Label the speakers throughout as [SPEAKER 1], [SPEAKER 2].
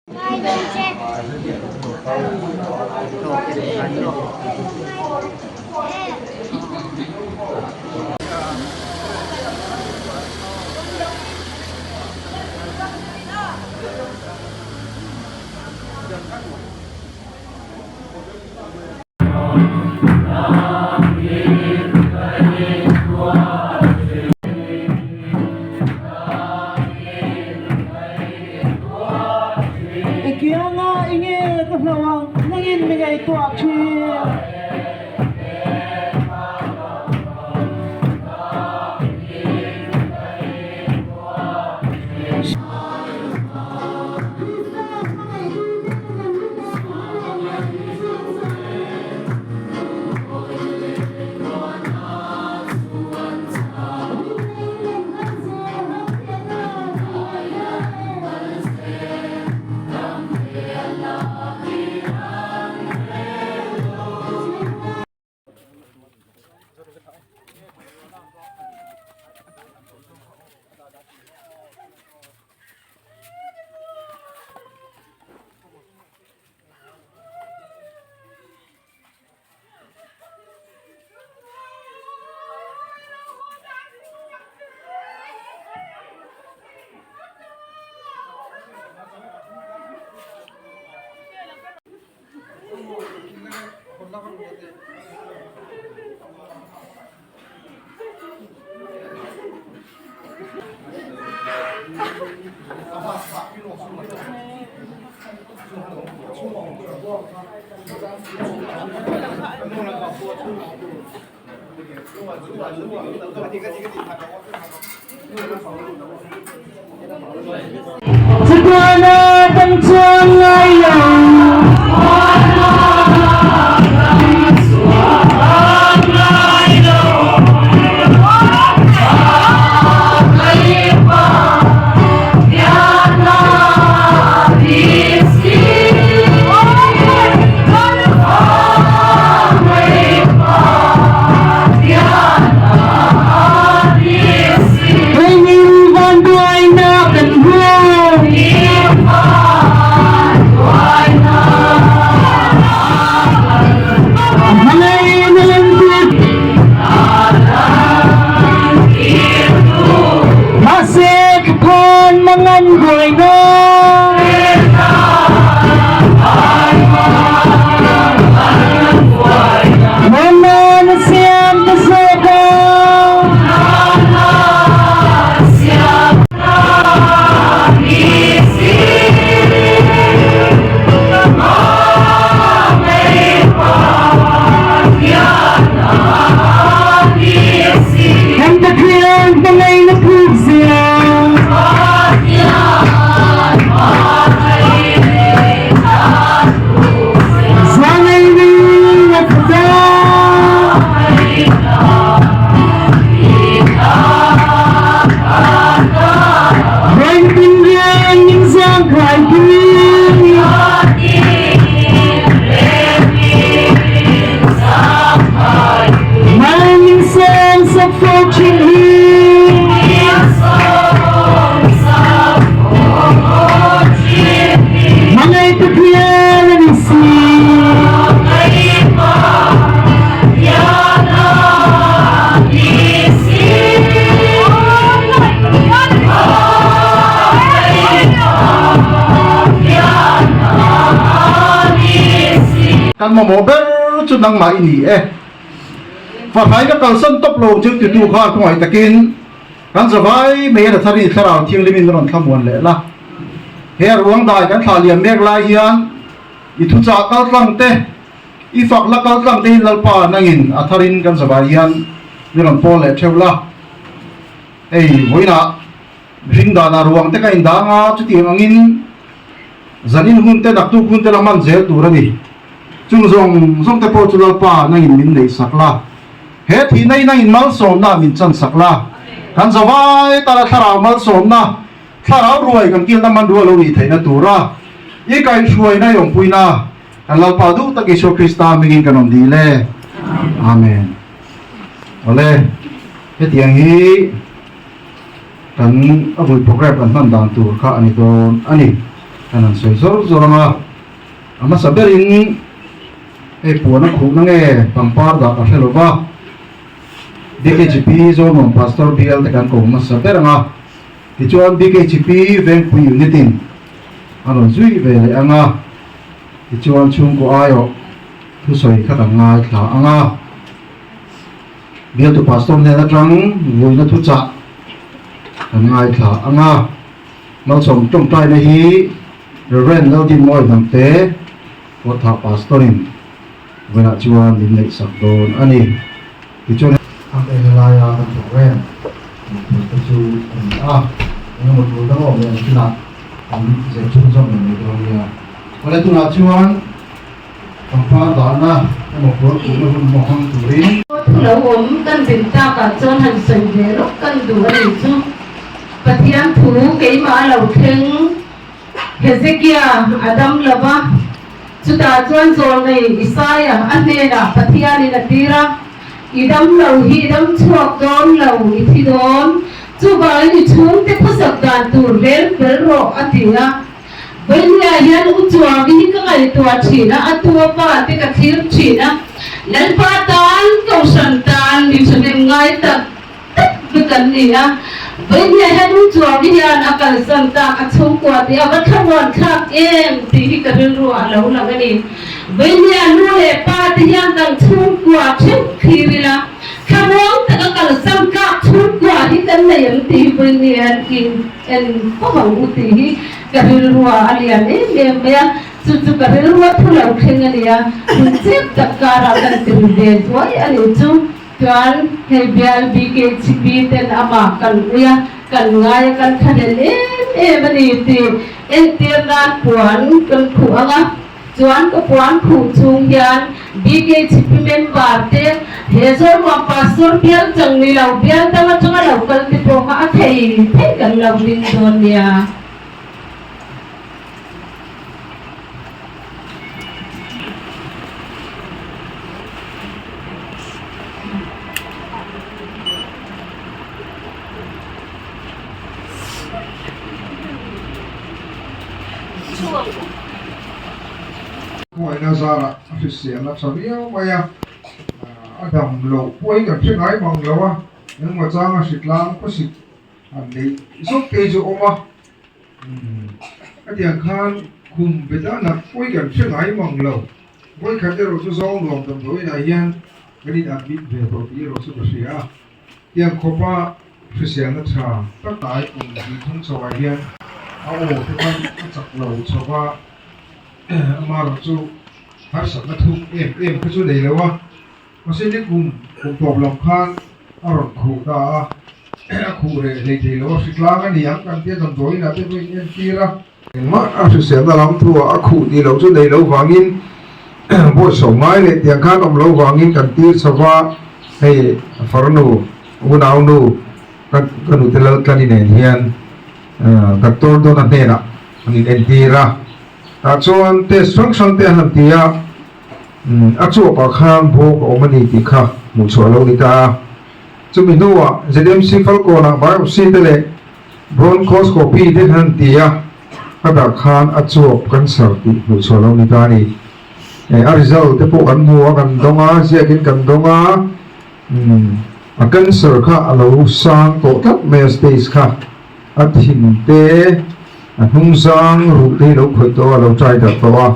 [SPEAKER 1] I kianga i nge ka hlo ang nangin mi ngaihtuah thin. Chatuana dang chuan ngai lo. Hei vanduaina kan hmu. Hmangaihna lantir. Mahse ka phan mangan buaina. Nana na siam ta zawk a. Kan Pathian hmangaihna phuk zia. Zangaihna khuda. Rengtin reng min zangkhai pui. Mal min sawm sak fo thin hi. Hmangaih Pathian a ni si.
[SPEAKER 2] Kan mamawh ber chu nangmah i ni e. Fahrai ka kalsan tawp lo chu titu khan khawngaih takin kan zavai mai a Nathari thlarau thianghlimin a rawn thlamuan leh la. He a ruang dai kan thlah liam mek lai hian i thuchah kaltlang te, i fak la kaltlang te hi Lalpa nangin a tharin kan zavai hian mi rawn pawl leh theuh la. Hei vawiinah mihring danah ruang te ka indang a, chutiang angin zanin hun te naktuk hun te la hman zel tur a ni. Chung zawng zawng te pawh chu Lalpa nangin min neih sak la, he thihna hi nangin malsawmna min chan sak la, kan zavai tala thlarau malsawmna, thlarau ruai kan kilna hmanrua lo nih theihna tura i kaihhruaina i awmpuina kan Lalpa duh tak Isua Krista hmingin kan awm dil e. Amen. Awle, hetiang hi kan a vui program kan hman dan tur kha a ni dawn a ni. Kan han sawi zawr zawr ang a, a hmasa berin hei puan a khuhna nge pangpar dah ka hre lo va, BKGP Zawlnuam Pastor Bial te kan ko hmasa ber ang a, tichuan BKGP Vengpui Unit in a rawn zui ve leh ang a, tichuan chhungkaw aiawh thusawi kha kan ngaithla ang a. Bialtu Pastor hnen atang vuina thuchah kan ngaithla ang a. Malsawm tawngtaina hi Rev. Laldinmawi Hnamte Kawtha Pastor-in vawiinah chuan min neihsak dawn a ni. Tichuan, an eng laia kan thawk reng tih tur te chu a ni a, eng emaw tul dang awm leh ang chinah kan zir chhunzawm leh mai dawn nia. Awle tunah chuan pangpar dahna emaw puan khuhna hun emaw hmang turin.
[SPEAKER 3] Thu lo awm kan din takah chuan han sawi ve lawk kan duh a nih chu. Pathian thu keimah a lo thleng Hezekia a dam lo va, chutah chuan zawlnei Isaia a hnenah Pathianin a tir a, I dam lo hi i dam chhuak dawn lo, i thi dawn, chuvangin i chhungte khawsak dan tur rel fel rawh, a ti a. Vawinia hian u Chuangi hi ka ngaihtuah thin a, a tu a pa te ka thlir thin a, Lalpa tan, Kohhran tan mi thahnem ngai tak tak vek an ni a, Vawinia hian u Chuangi hian a kalsan tak a chhungkua tih a va thlamuan thlak em tih hi ka rilru ah a lo lang a ni. Vawinia nu leh pa te hian kan chhungkua theuh thlir ila, thlamuang taka kalsan tlak chhungkua hi kan nei ang tih hi Vawinia hian in en fo ang u tih hi ka rilru ah a lian em em mai a, chu chu ka rilru a thu lo thleng a nia, hun chep tak karah kan tir ve zuai a nih chu. Chuan hei bial BKHP ten amah kan ui a, kan ngai a, kan thlahlel em em a ni tih entir nan puan kan khuh ang a. Chuan ka puan khuh chung hian BKHP member te he Zawlmuam Pastor bial chang ni lo bial dang atanga lo kal te pawh kha a thei thei kan lo ding dawn nia.
[SPEAKER 4] Khuaina zarah a hrisel a tha viau mai a, a dam loh pawh hi kan hre ngai mang lo a, engmaw changa hritlang khawsik han neih zawk te chu a awm a. Hetiang khan khum beta nak pawi kan hre ngai mang lo. Vawikhat erawh chu zawng nuam damdawi inah hian kan in admit ve tawh tih erawh chu ka hria a. Tiang khawpa hriselna tha tak hnai kum hnih thum chho ah hian a aw te khan a chak lo chho va, amaherawh chu harsatna thuk em em kha chu nei lo a. Mahse ni kum kum tawp lam khan a rawn khuh ta a, a khuh reh hlei thei lo a, hritlang a ni ang kan tia damdawiin ah te pawh in entir a. Engmah a hriselna lam thu ah a khuh tih loh chu nei lo vangin bawisaw ngai leh tiang khan awm lo vangin kan tir chho va, hei farnu unaunu ka ka nute Laltlani nen hian doctor Dawna hnenah an in entir a, tah chuan test hrang hrang te an han ti a. A chuapah khan bawk a awm a ni tih kha hmuh chhuah lo ni ta a. Chumi hnuah ZMC Falkawnah biopsy te leh bronchoscopy te han ti a, a dah khan a chuap cancer tih hmuh chhuah lo ni ta a ni. A result te pawh kan hmu a, kan dawng a, ziakin kan dawng a, a cancer kha a lo sang tawh tlat mai a stage kha, a thin te, A hnung zang ruh te hi lo khawih tawh a, lo try darh tawh a.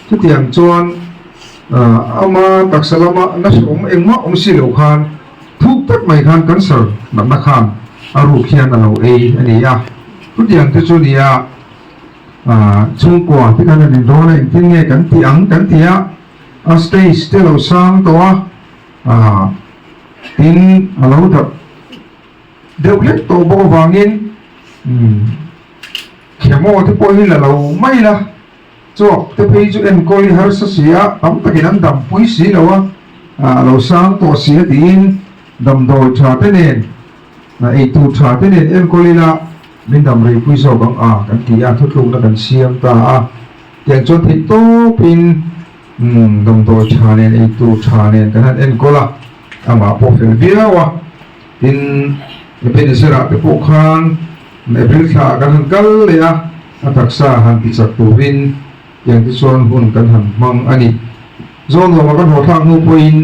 [SPEAKER 4] Chutiang chuan ama taksa lama nasa awm engmah awm si lo khan thuk tak mai khan cancer natna khan a ruk hian a lo ei a ni a. Chutiang te chu nia chhungkua te khan an inrawn a, engtin nge kan tih ang kan ti a, a stage te lo sang tawh a, tin a lo darh. Deuh hlek tawh bawk avangin chemo te pawh hi la lo mai la, chuak te phei chu enkawl hi harsa si a, tam takin an dampui si lo a, a lo sang tawh si a tiin damdawi tha te nen, eitur tha te nen enkawl ila min dam reipui zawk ang a kan ti a, thutlukna kan siam ta a, tiang chuan theih tawpin damdawi tha nen eitur tha nen kan han enkawl a, amah pawh fel viau a. Tin, Ebenezer-ah te pawh khan April thla ah kan han kal leh a, A taksa han ti chak turin tiang te chuan hun kan han hmang a ni. Zawlnuama kan haw thlak hnu pawhin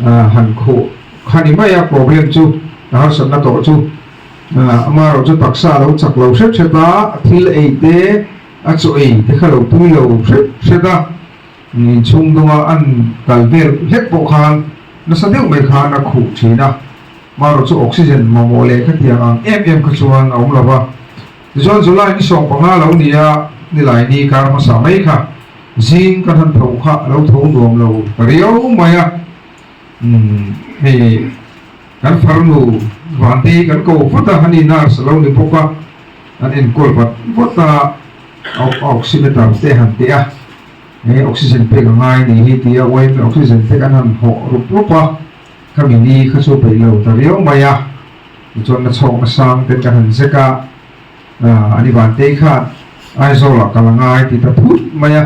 [SPEAKER 4] han khuh kha ni mai a, problem chu a harsatna tawh chu amaherawh chu taksa a lo chak lo hret hret a, a thil ei te, a chaw ei te kha lo tui lo hret hret a, inchhung dunga an kal vel hlek pawh khan nasa deuh mai khan a khuh thin a, amaherawh chu oxygen mamawh leh khatiang ang em em kha chuan a awm lo va. Tichuan July ni 15 lo ni a, nilai ni kar hmasa mai kha zing kan han tho kha a lo tho nuam lo ta riau mai a, umm hei kan farnu Vantei kan ko vat a, ani nurse a lo ni bawk a, an enkawl vat vat a, oximeter te han teh a, he oxygen pek a ngai ni hi tia uain oxygen te kan han hawh rup rup a, khami ni kha chu peih lo ta riau mai a. Tichuan na chhawk na sang te ka han zek a, ani Vantei khan Aizawl ah kal a ngai ti ta phut mai a,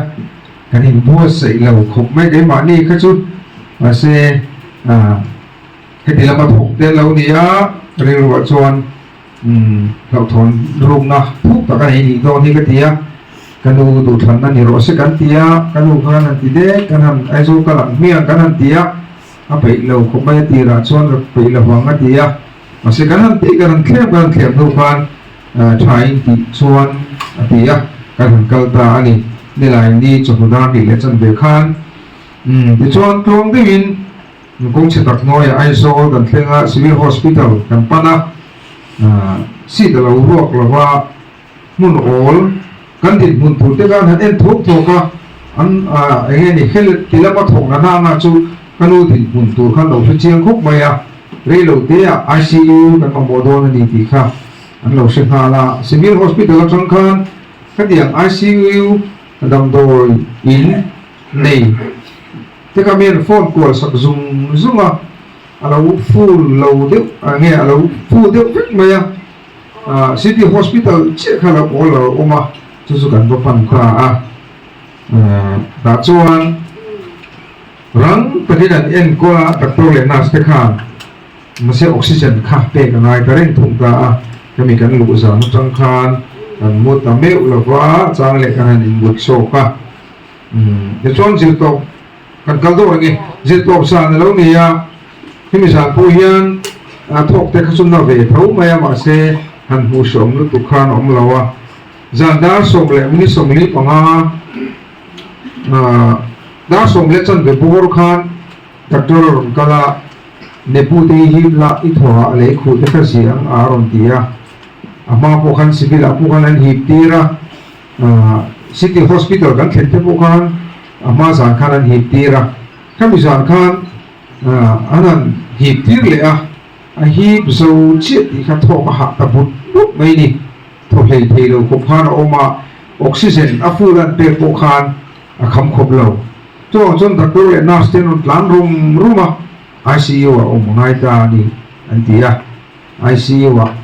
[SPEAKER 4] kan inbuatsaih lo khawp mai keimahni kha chu, mahse heti lama thawk te an lo ni a, rilruah chuan hlauhthawn rukna phuk tak a nei nih dawn hi ka ti a, ka nu duhthlanna ni rawh se kan ti a, ka nu khan han ti dek kan han Aizawl kal ang hmiang kan han ti a. A peih lo khawp mai a tirah chuan ka peih lo vang a ti a, mahse kan han tih kan han thlem kan han thlem hnu khan tha in tih chuan a ti a, kan han kal ta a ni. Nilai ni chawhnu dar hnih leh chanve khan tichuan tluang deuhin kawngchhe tak hnuaiah Aizawl kan thleng a, Civil Hospital kan pan a, seat a lo ruak lo va, hmun awl kan dinhmun tur te khan han en thuak thuak a, an eng nge ni hel ti lama thawk na nana chu ka nu dinhmun tur khan lo hre chiang khawp mai a, rei lo te ah ICU kan mamawh dawn a ni tih kha an lo hre nghal a, Civil Hospital atang khan khatiang ICU damdawi in nei te kha mian phone kual sak zung zung a, a lo full lo deuh nge a lo full deuh vek mai a. City Hospital chiah kha lo awl lo awm a, chu chu kan va pan ta a. Tah chuan rang takin an enkawl a, doctor leh nurse te khan mahse oxygen kha pek a ngai ta reng thung ta a. Hemi kan luh zan atang khan kan mu ta meuh lo va, chang leh kan han inmut chawk a. Tichuan zirtawp kan kal dawr ang e, zirtawp zan a lo ni a. Hemi zan pawh hian a thawk te kha chu na ve tho mai a, mahse han hmuh hreawm lutuk khan a awm lo a. Zan dar 10 minute 45, dar 10 15 bawr khan doctor a rawn kal a, Nepu te hi hip la i thaw ah lei khuh te kha zia ang a rawn ti a. A hma pawh khan civil ah pawh khan an hip tir a, city hospital kan thlen te pawh khan a hma zan khan an hip tir a. Khami zan khan An han hip tir leh a, a hip zo chiah tih kha thawk a hah ta but but mai ni. Thaw hlei thei lo khawp khan a awm a, oxygen a full an pek pawh khan a kham khawp lo. Chuvang chuan doctor leh nurse te an rawn tlan rum rum a, ICU ah awm a ngai ta a ni an ti a, ICU ah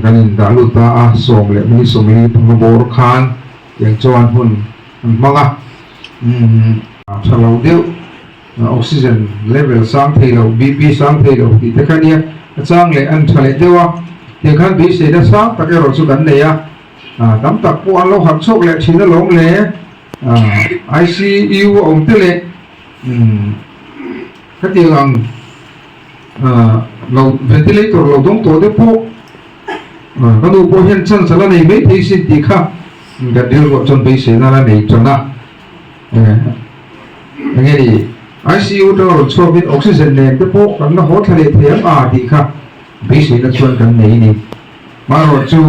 [SPEAKER 4] kan indah lut ta a, 10 minute 45 bawr khan tiang chuan hun an hmang a. Tha lo deuh, oxygen level sang thei lo, BP sang thei lo tih te kha nia, a chang leh an tha leh deuh a, tiang khan beiseina sang tak erawh chu kan nei a, tam tak pawh an lo harh chhuak leh thin alawm le, ICU a awm te leh khatiang ang lo ventilator lo dawng tawh te pawh ka nu pawh hian chance a la nei maithei sin tih kha kan rilruah chuan beiseina a la nei tan a. Enge ni ICU atanga rawn chhuakin oxygen nen te pawh kan la haw thla leh thei ang a tih kha beiseina chuan kan nei a ni. Hmarawh chu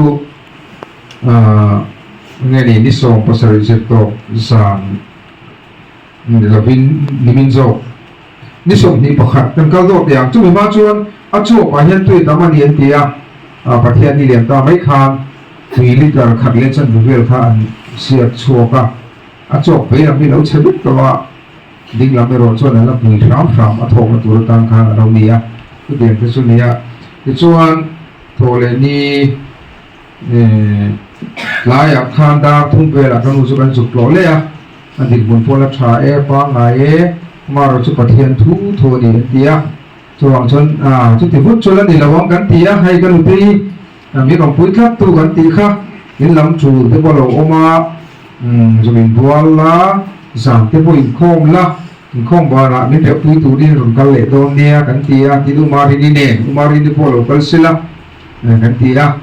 [SPEAKER 4] enge ni ni 17 zirtawp zan ni lovin nimin zawk ni 21 kan kal dawt teh ang. Chumi hma chuan a chuapah hian tui tam a ni an ti a, Pathian ni lian ta mai khan tui litre khat leh chanve vel kha an siak chhuak a. A chawk vei lam hi lo chhe vek tawh a, ding lam erawh chuan a la pui hram hram a thawkna tur atan khan a lo ni a, chutiang te chu ni a. Tichuan thawh leh ni tlaiah khan dar thum velah ka nu chu kan zuk tlawh leh a, a dinhmun pawh la tha e, pangngai e, amaherawh chu Pathian thu thu a ni an ti a, chuvang chuan chuti vut chu la ni lo ang kan ti a, hei ka nutei mi rawn pui tlat tu kan tih kha. In lam tul te pawh a lo awm a, zuk inbual la, zan te pawh inkhawm la, inkhawm banah min riahpui turin rawn kal leh dawn nia kan ti a, tin U Marini nen, U Marini pawh a lo kal sela kan ti a,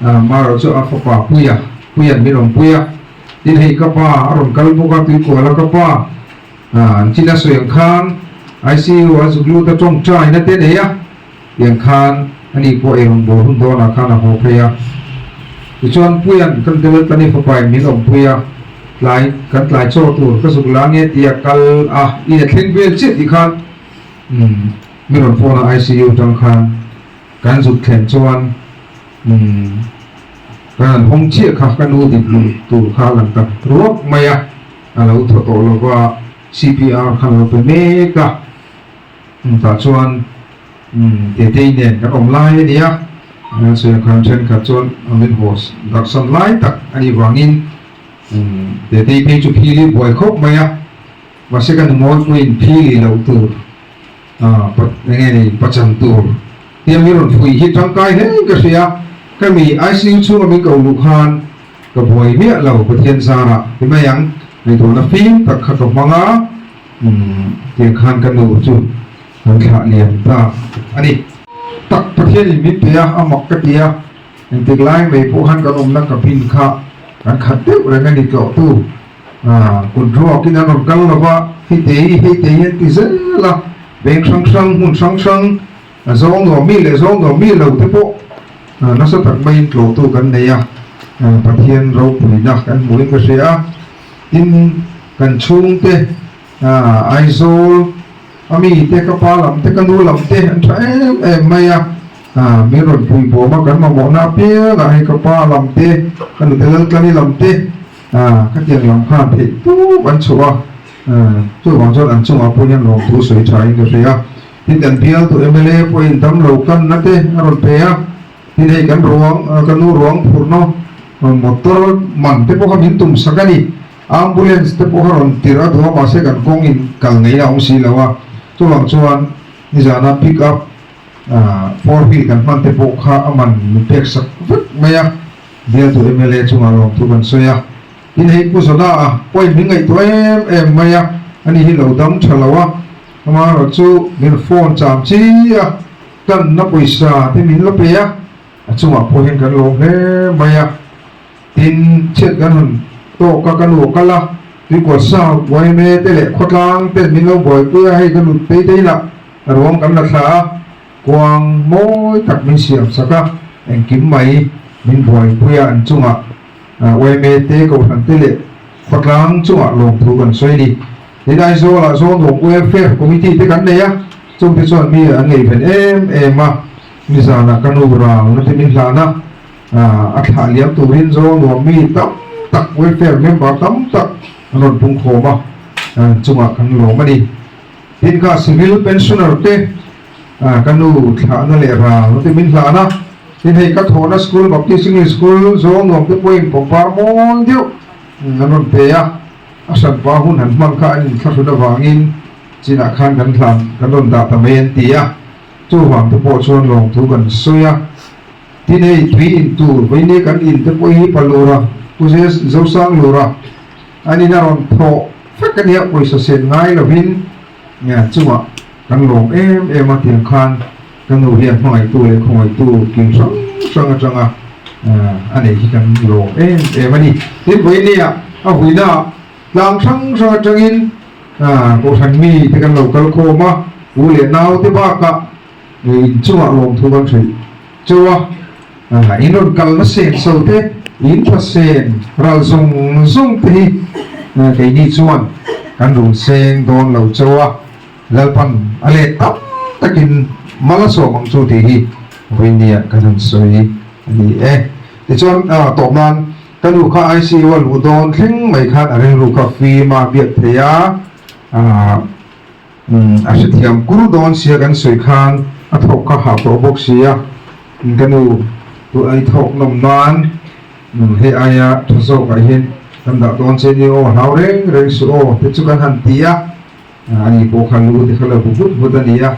[SPEAKER 4] Maro chu a fapa Puia, Puia'n min rawn pui a, tin hei ka pa a rawn kal bawk a, Tuikuala ka pa, an chin a sawi ang khan ICU a zuk lut a tawngtaina te nei a. Tiang khan ani pawh ei rawn bawr hun dawnah khan a haw phei a. Tichuan Puia'n kan tel tani fapain min awmpui a, tlai kan tlai chaw tur ka zuk la nge tia kal a, in a thleng vel chiah tih khan umm min rawn phone a ICU tang khan kan zuk thlen chuan umm kan han hawng chiah kha ka nu dik luh tur kha a lang ta ruak mai a, a lo thaw tawh lova CPR kha a lo pe mek a. Tah chuan Tetei nen kan awm lai a ni a, sawi khan thenkhat chuan min haw darhsan lai tak a nih vangin Tetei phei chu phili buai khawp mai a, mahse ka numawipuiin phili loh tur enge ni pachan tur tia min rawn fuih hi tangkai hle ka hria, ka mi ICU chhunga min ko luh khan ka buai miah lo Pathian zarah ti mai ang, ngaihtuahna fim tak kha ka hmang a. Umm tiang khan ka nu chu kan thlah liam ta a ni. Tak Pathianin min pe a, a mak ka ti a, engtik lai mai pawh khan kan awmna cabin kha kan khat deuh reng a ni tlawhtu kut ruakin an rawn kal lova, hei te hi hei te hi an ti zel a, veng hrang hrang hmun hrang hrang zawng nuam mi leh zawng nuam mi lo te pawh nasa tak maiin tlawhtu kan nei a, Pathian ropuina kan hmuhin ka hria a. Tin, kan chhungte, Aizawl a mite, ka pa lam te, ka nu lam te an tha em em mai a, min rawn pui bawm a, kan mamawhna apiangah hei ka pa lam te, ka nute Laltlani lam te, khatiang lam khan theih tawp an chhuah a, chuvang chuan an chungah pawh hian lawmthu sawi thain ka hria. Tin, kan bialtu mla pawhin damlo kanna te a rawn pe a. Tin hei kan ruang, ka nu ruang phurhna motor man te pawh kha min tum sak a ni. Ambulance te pawh kha rawn tirh a duh a, mahse kan kawng in kal ngei a awm si lo a. Chuvang chuan nizana pick up four wheel kan hman te pawh kha a man min pek sak vek mai a. Bialtu mla chungah lawmthu kan sawi a. Tin hei Pu Zona a pawhin min ngaihtuah em em mai a, ani hi lo dam tha lo a, amaherawhchu min phone cham chi a. Tanna pawisa te min la pe a, a chungah pawh hian kan lawm hle mai a. Tin, chhiat kan rawn tawk a, ka nu a kal a, tuikual sa yma te leh khawtlang ten min lo buaipui a, hei ka nu tei tei lah ruang kan la thla a, kuang mawi tak min siam sak a, engkim mai min buaipui a, an chungah yma te, kohhran te leh khawtlang chungah lawmthu kan sawi a ni. Tin, Aizawlah Zawlnuam Welfare Committee te kan nei a, chungte chuan mi an ngaihven em em a, nizanah ka nu ralna te min hlan a, a thlah liam turin Zawlnuam mi tam tak welfare member tam tak an rawn pung khawm a, chungah kan lawm a ni. Tin, kha civil pensioner te ka nu thlahna leh ralna te min hlan a, tin hei ka thawhna school Baptist English School Zawlnuam te pawhin pawngpar mawi deuh an rawn pe a. A hranpa hun han hmang kha an inthlahrun avangin chinah khan kan hlan kan rawn dah ta mai an ti a, chuvang te pawh chuan lawmthu kan sawi a. Tin hei tui in tur vawinia kan in te pawh hi Palura, Pu Zosanglura an in a rawn thawh vek a nia, pawisa sen ngai lovin chungah kan lawm em em a tiang khan ka nu hian hmangaihtu leh khawngaihtu kil hrang hrang atanga a neih hi kan lawm em em a ni. Tin vawinia a huina tlang hrang hrang atangin kohhran mi te kan lo kal khawm a, u leh nau te bakah inchungah lawmthu kan hrilh chauh a, in rawn kalna sen so te, in tha sen ral zawng zawng te hi keini chuan kan run seng dawn lo chauh a. Lalpan a let tam takin mal a sawm ang chu tih hi vawinia kan han sawi a ni e. Tichuan tawp nan ka nu kha ICU a luh dawn thleng mai khan a rilru kha fim a biak thei a, a hrethiam kur dawn sia kan sawi khan a thawk kha hah tawh bawk sia, ka nu i thawk nawm nan hei aia tha zawkah hian kan dah dawn che nia aw, hlau reng reng suh aw te chu kan han ti a. Ani pawh kha lu te kha lo bu vut vut a ni a,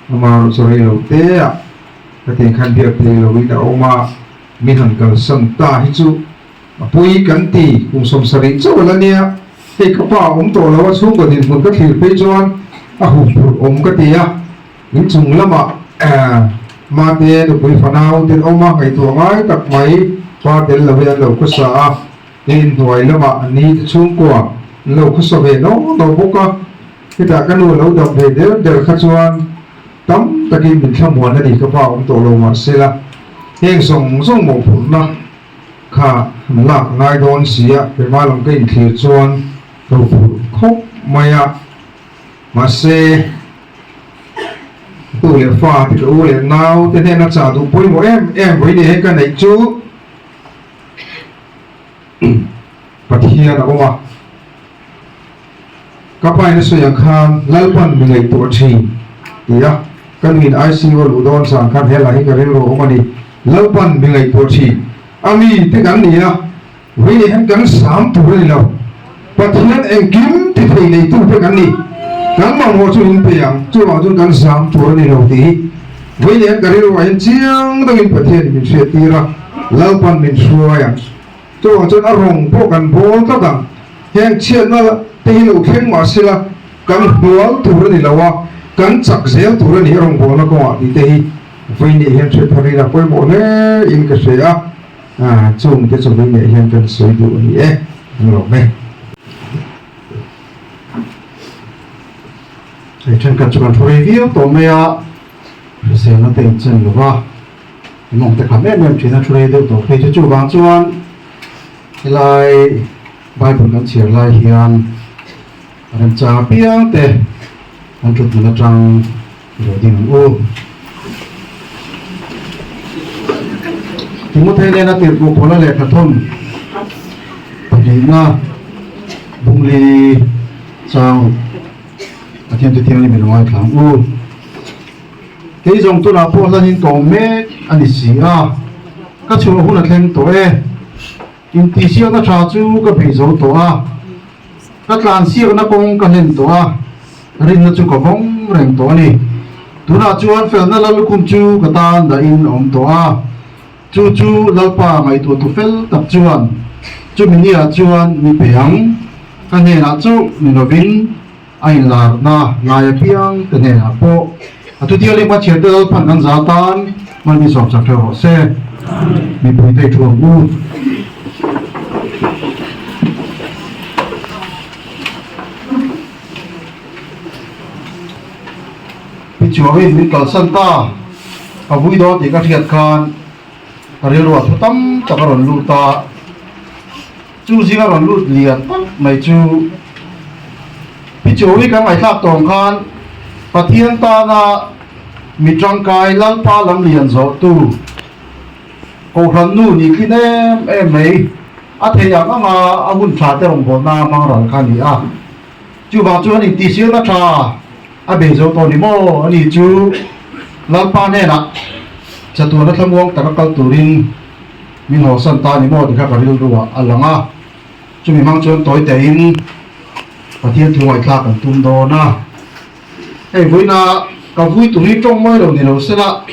[SPEAKER 4] amaherawh chu rei lo te ah ka tiang khan biak thei lo in a awm a, min han kalsan ta hi chu. A pui kan ti, kum 70 chauh a la nia. Hei ka pa a awm tawh lo a, chhungkaw dinhmun ka thlir phei chuan a huphurh awm ka ti a. Inchung lamah mate nupui fanau ten awm a, ngaihtuah ngai tak mai pa tel lo hi an lo khawsa a. Inhnuai lamah ni te chhungkua an lo khawsa ve no no bawk a. Hetah ka nu lo dam ve der der kha chuan tam takin min thlamuan a ni ka pa awm tawh lo mahsela heng zawng zawng mawhphurhna kha han lak ngai dawn si a, keimah lam ka inthlir chuan ka huphurh khawp mai a, mahse tu leh fa te ka u leh nau te hnena chah duh pawimawh em em vawiin he ka neih chu Pathian a awm a. Ka pain a sawi ang khan Lalpan mi ngaihtuah thin ti a, ka nuin ICU a luh dawn zan khan helai hi ka rilru a awm a ni. Lalpan mi ngaihtuah thin a mi te kan ni a, vei nei hian kan sam tur a ni lo. Pathian engkim ti thei neitu te kan ni. Kan mamawh chu in pe ang, chuvang chuan kan zam tur a ni lo tih hi vei nei hian ka rilru ah hian chiang deuhin Pathianin min hriattir a, Lalpan min hruai ang. Chuvang chuan a rawng pawh kan bawl tlat ang. Heng chhiatna te hi lo thleng mah sela kan hnual tur a ni lo a, kan chak zel tur a ni a rawngbawlna kawngah tih te hi vawi nih hian hriat thar ila pawimawh hle in ka hre a, chung te chu vawi nih hian kan sawi duh a ni e, an lawm e.
[SPEAKER 2] Hei thenkhat chu kan thu rei viau tawh mai a, hriselna te inchen lo va. An awm te kham em em thin a, thu rei deuh tawh phei chu chuvang chuan helai Bible kan chhiar lai hian remchang apiang te kan thut hmun atang lo ding ang u. Timothea nena tirhkoh Paula lehkha thawn pahnihna bungli chang Pathian chu thianghlim in ngaithla ang u. Kei zawng tunah pawh hlanin ka awm mek a ni si a, ka chhuah hun a thleng tawh e. Intihsiakna tha chu ka bei zo tawh a, ka tlansiakna kawng ka hlen tawh a, rinna chu ka vawng reng tawh a ni. Tunah chuan felna Lallukhum chu ka tan dahin a awm tawh a, chu chu Lalpa ngaihtuahtu fel tak chuan chumi niah chuan mi pe ang, ka hnenah chauh ni lovin, A inlarna ngai apiang te hnenah pawh a thutial leh hmachhiar te Lalpan kan za tan hman hi sawm chak theuh rawh se. Mipui te i thu ang u. Pi Chuangin min kalsan ta, ka vui dawn tih ka hriat khan ka rilru a thu tam tak a rawn lut a. Chu zinga rawn lut lian tak mai chu Pi Chawi kan ngaihthlak tawng khan Pathian tana mi tangkai Lalpa lam lian zawhtu Kohhran nu nih tlin em em mai a theih ang anga a hun tha te rawngbawlna hmang ral kha a ni a. Chuvang chuan intihsialna tha a bei zo tawh ni maw? Ani chu Lalpa hnenah chatuana thlamuang taka kal turin Min hawsan ta ni maw ti kha ka rilru ah a lang a, chumi hmang chuan tawi tein Pathian thu ngaihthlak kan tum dawn a, hei vawiina ka vui tur hi tawng mai lo ni lo sela.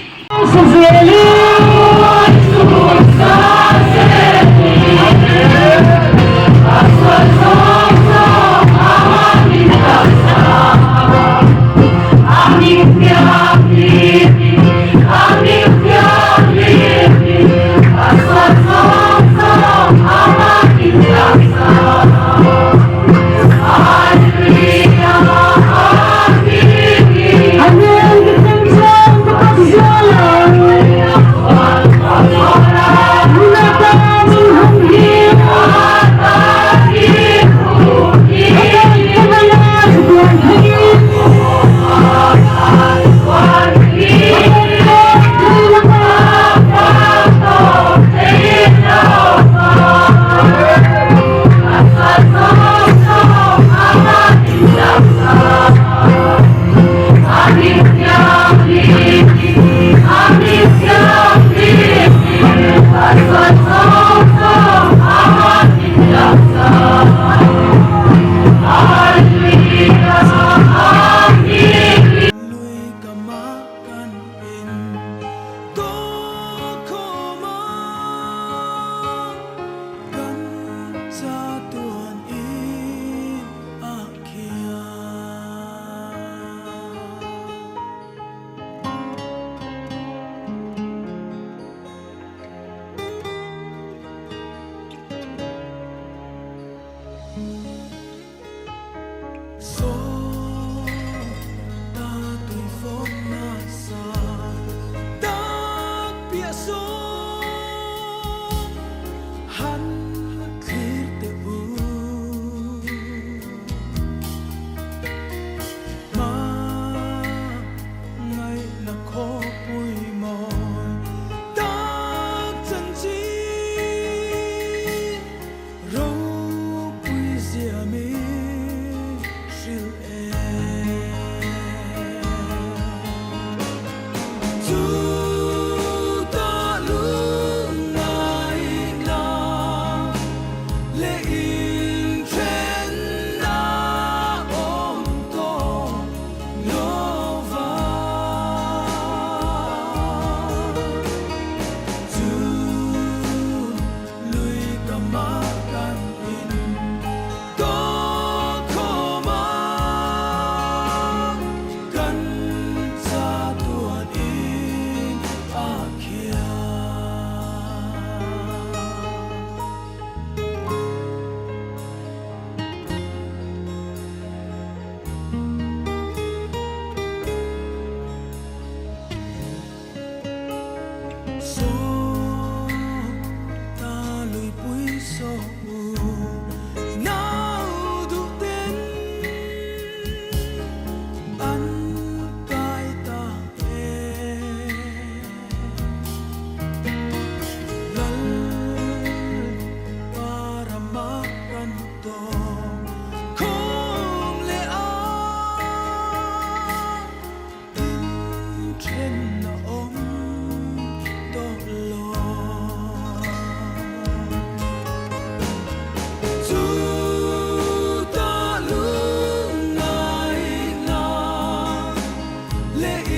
[SPEAKER 5] Leh.